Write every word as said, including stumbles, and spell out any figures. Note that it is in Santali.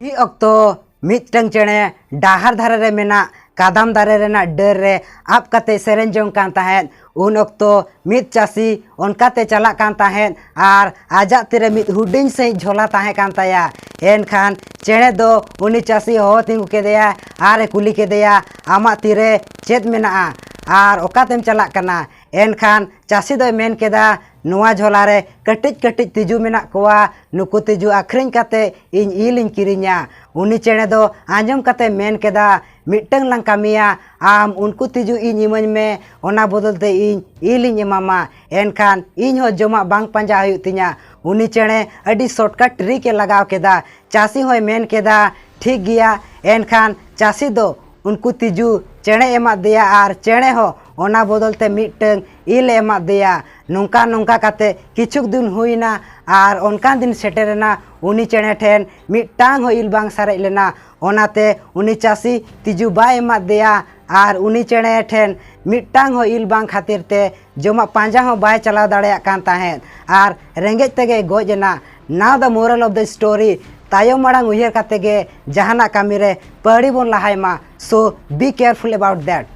ᱢᱤᱫ ᱚᱠᱛᱚ ᱢᱤᱫᱴᱟᱝ ᱪᱮᱬᱮ ᱰᱟᱦᱟᱨ ᱫᱷᱟᱨᱮ ᱨᱮ ᱢᱮᱱᱟᱜ ᱠᱟᱫᱟᱢ ᱫᱟᱨᱮ ᱨᱮᱱᱟᱜ ᱰᱟᱹᱨ ᱨᱮ ᱟᱵ ᱠᱟᱛᱮ ᱥᱮᱨᱮᱧ ᱡᱚᱝ ᱠᱟᱱ ᱛᱟᱦᱮᱸᱫ᱾ ᱩᱱ ᱚᱠᱛᱚ ᱢᱤᱫ ᱪᱟᱹᱥᱤ ᱚᱱᱠᱟᱛᱮ ᱪᱟᱞᱟᱜ ᱠᱟᱱ ᱛᱟᱦᱮᱸᱫ ᱟᱨ ᱟᱡᱟᱜ ᱛᱤᱨᱮ ᱢᱤᱫ ᱦᱩᱰᱤᱧ ᱥᱟᱺᱦᱤᱡ ᱡᱷᱚᱞᱟ ᱛᱟᱦᱮᱸ ᱠᱟᱱ ᱛᱟᱭᱟ᱾ ᱮᱱᱠᱷᱟᱱ ᱪᱮᱬᱮ ᱫᱚ ᱩᱱᱤ ᱪᱟᱹᱥᱤ ᱦᱚᱦᱚ ᱛᱤᱸᱜᱩ ᱠᱮᱫᱮᱭᱟ ᱟᱨ ᱮ ᱠᱩᱞᱤ ᱠᱮᱫᱮᱭᱟ, "ᱟᱢᱟᱜ ᱛᱤᱨᱮ ᱪᱮᱫ ᱢᱮᱱᱟᱜᱼᱟ ᱟᱨ ᱚᱠᱟᱛᱮᱢ ᱪᱟᱞᱟᱜ ᱠᱟᱱᱟ?" ᱮᱱᱠᱷᱟᱱ ᱪᱟᱹᱥᱤ ᱫᱚᱭ ᱢᱮᱱ ᱠᱮᱫᱟ, "ᱱᱚᱣᱟ ᱡᱷᱚᱞᱟ ᱨᱮ ᱠᱟᱹᱴᱤᱡ ᱠᱟᱹᱴᱤᱡ ᱛᱤᱡᱩ ᱢᱮᱱᱟᱜ ᱠᱚᱣᱟ, ᱱᱩᱠᱩ ᱛᱤᱡᱩ ᱟᱹᱠᱷᱨᱤᱧ ᱠᱟᱛᱮ ᱤᱧ ᱤᱞ ᱤᱧ ᱠᱤᱨᱤᱧᱟ᱾" ᱩᱱᱤ ᱪᱮᱬᱮ ᱫᱚ ᱟᱸᱡᱚᱢ ᱠᱟᱛᱮ ᱢᱮᱱ ᱠᱮᱫᱟ, "ᱢᱤᱫᱴᱟᱝ ᱞᱟᱝ ᱠᱟᱹᱢᱤᱭᱟ, ᱟᱢ ᱩᱱᱠᱩ ᱛᱤᱡᱩ ᱤᱧ ᱤᱢᱟᱹᱧ ᱢᱮ, ᱚᱱᱟ ᱵᱚᱫᱚᱞ ᱛᱮ ᱤᱧ ᱤᱞ ᱤᱧ ᱮᱢᱟᱢᱟ, ᱮᱱᱠᱷᱟᱱ ᱤᱧ ᱦᱚᱸ ᱡᱚᱢᱟᱜ ᱵᱟᱝ ᱯᱟᱸᱡᱟ ᱦᱩᱭᱩᱜ ᱛᱤᱧᱟ᱾" ᱩᱱᱤ ᱪᱮᱬᱮ ᱟᱹᱰᱤ shortcut trick ᱮ ᱞᱟᱜᱟᱣ ᱠᱮᱫᱟ᱾ ᱪᱟᱹᱥᱤ ᱦᱚᱸᱭ ᱢᱮᱱ ᱠᱮᱫᱟ, "ᱴᱷᱤᱠ ᱜᱮᱭᱟ᱾" ᱮᱱᱠᱷᱟᱱ ᱪᱟᱹᱥᱤ ᱫᱚ ᱩᱱᱠᱩ ᱛᱤᱡᱩ ᱪᱮᱬᱮ ᱮᱢᱟᱫ ᱫᱮᱭᱟ ᱟᱨ ᱪᱮᱬᱮ ᱦᱚᱸ ᱚᱱᱟ ᱵᱚᱫᱚᱞ ᱛᱮ ᱢᱤᱫᱴᱟᱝ ᱤᱞ ᱮ ᱮᱢᱟᱫ ᱫᱮᱭᱟ᱾ ᱱᱚᱝᱠᱟ ᱱᱚᱝᱠᱟ ᱠᱟᱛᱮ ᱠᱤᱪᱷᱩ ᱫᱤᱱ ᱦᱩᱭᱱᱟ ᱟᱨ ᱚᱱᱠᱟᱱ ᱫᱤᱱ ᱥᱮᱴᱮᱨᱮᱱᱟ, ᱩᱱᱤ ᱪᱮᱬᱮ ᱴᱷᱮᱱ ᱢᱤᱫᱴᱟᱝ ᱦᱚᱸ ᱤᱞ ᱵᱟᱝ ᱥᱟᱨᱮᱡ ᱞᱮᱱᱟ᱾ ᱚᱱᱟᱛᱮ ᱩᱱᱤ ᱪᱟᱹᱥᱤ ᱛᱤᱡᱩ ᱵᱟᱭ ᱮᱢᱟᱫ ᱫᱮᱭᱟ ᱟᱨ ᱩᱱᱤ ᱪᱮᱬᱮ ᱴᱷᱮᱱ ᱢᱤᱫᱴᱟᱝ ᱦᱚᱸ ᱤᱞ ᱵᱟᱝ ᱠᱷᱟᱹᱛᱤᱨ ᱛᱮ ᱡᱚᱢᱟᱜ ᱯᱟᱸᱡᱟ ᱦᱚᱸ ᱵᱟᱭ ᱪᱟᱞᱟᱣ ᱫᱟᱲᱮᱭᱟᱜ ᱠᱟᱱ ᱛᱟᱦᱮᱸᱫ ᱟᱨ ᱨᱮᱸᱜᱮᱡ ᱛᱮᱜᱮᱭ ᱜᱚᱡ ᱮᱱᱟ᱾ Now the moral of the story, ᱛᱟᱭᱚᱢ ᱢᱟᱲᱟᱝ ᱩᱭᱦᱟᱹᱨ ᱠᱟᱛᱮ ᱜᱮ ᱡᱟᱦᱟᱱᱟᱜ ᱠᱟᱹᱢᱤ ᱨᱮ ᱯᱟᱹᱲᱤ ᱵᱚᱱ ᱞᱟᱦᱟᱭ ᱢᱟ᱾ So be careful about that.